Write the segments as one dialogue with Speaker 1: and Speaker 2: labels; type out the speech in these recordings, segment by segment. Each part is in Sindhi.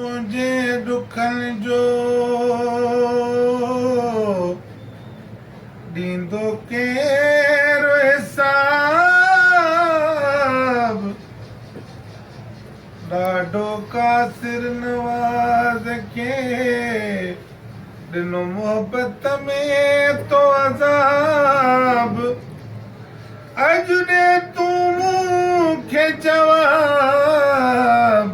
Speaker 1: منهنجي ڏکن جو ڏيندو ڪير حساب. ڏاڍو قاصر نواز کي ڏنو محبت ۾ تو عذاب. اڄ ڏي تون مون کي جواب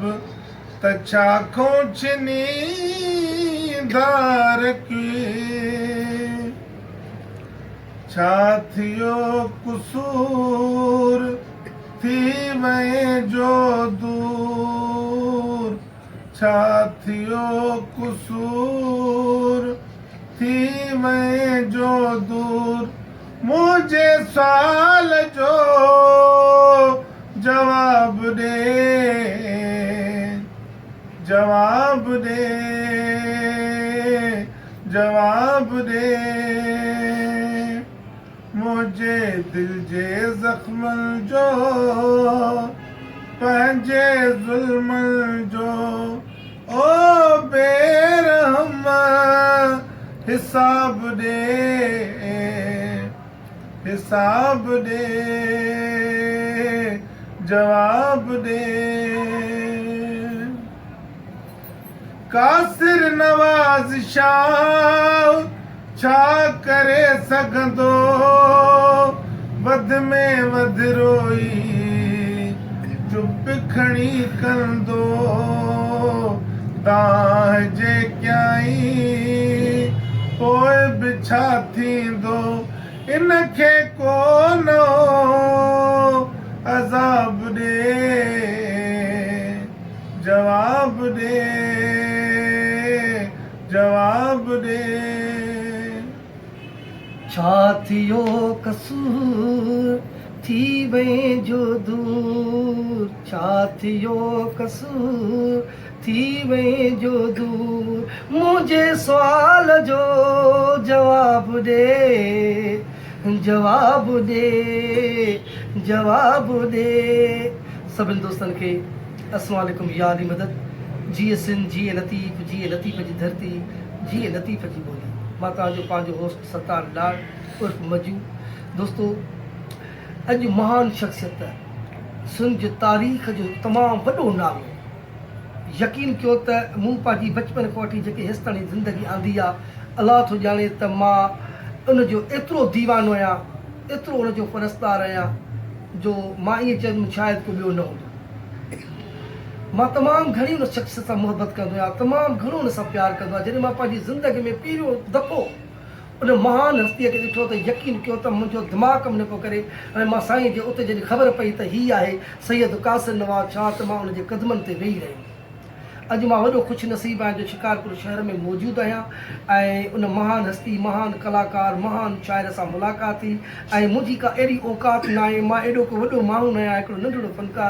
Speaker 1: ته ڇا کون ڇني ڌار ڪئي. ڇا ٿيو قصور ٿي وئين جو دور. ڇا ٿيو قصور ٿي وئين جو دور. منهنجي سوال جو جواب ڏي جواب ڏي جواب ڏي. منهنجي دل جي زخمن جو پنهنجي ظلمن جو او بي رحم حساب ڏي حساب ڏي جواب ڏي. قاصر نواز شاهه ڇا ڪري سگهندو وڌ ۾ وڌ روئي چپ کڻي ڪندو دانهن جي ڪيائين پوء به ڇا ٿيندو ان کي ڪو نئون عذاب ڏي. جواب ڏي جواب ڏي.
Speaker 2: ڇا ٿيو قصور ٿي وئين جو دور ڇا ٿيو قصور ٿي وئين جو دور منهنجي سوال جو جواب ڏي جواب ڏي جواب ڏي سڀني دوستن کي السلام عليڪم يا علي مدد جيئي سنڌ جيئي لطيف جيئي لطيف جي ڌرتي جيئي لطيف جي ٻولي مان توهان جو پنهنجو هوسٽ ستار لاڙ عرف مجو دوستو اڄ مهان شخصيت سنڌ جي تاريخ جو هڪ تمام وڏو نالو يقين ڪيو ته مون پنهنجي بچپن کان وٺي جيڪي هيستاڻي زندگي آندي آ الله ٿو ڄاڻي ته مان ان جو ايترو ديوانو آهيان ايترو ان جو پرستار آهيان جو مان ائين چوندم شايد ڪو ٻيو نه هوندو. مان تمام گهڻي ان شخص سان محبت ڪندو آهيان، تمام گهڻو ان سان پيار ڪندو آهيان. جڏهن مان پنهنجي زندگي ۾ پهريون دفعو ان مهان هستيء کي ڏٺو ته يقين ڪيو ته منهنجو دماغ ڪم نه پيو ڪري ۽ مان سائين جي اتي جڏهن خبر پئي ته هي آهي سيد قاصر نواز شاهه ته مان ان جي قدمن تي ويهي رهيم. اڄ مان وڏو خوش نصيب آهيان جو شڪارپور شهر ۾ موجود آهيان ۽ ان مهان هستي، مهان ڪلاڪار، مهان شاعر سان ملاقات ٿي ۽ منهنجي ڪا اهڙي اوقات ناهي، مان ايڏو ڪو وڏو ماڻهو ناهيان، هڪڙو ننڍڙو فنڪار.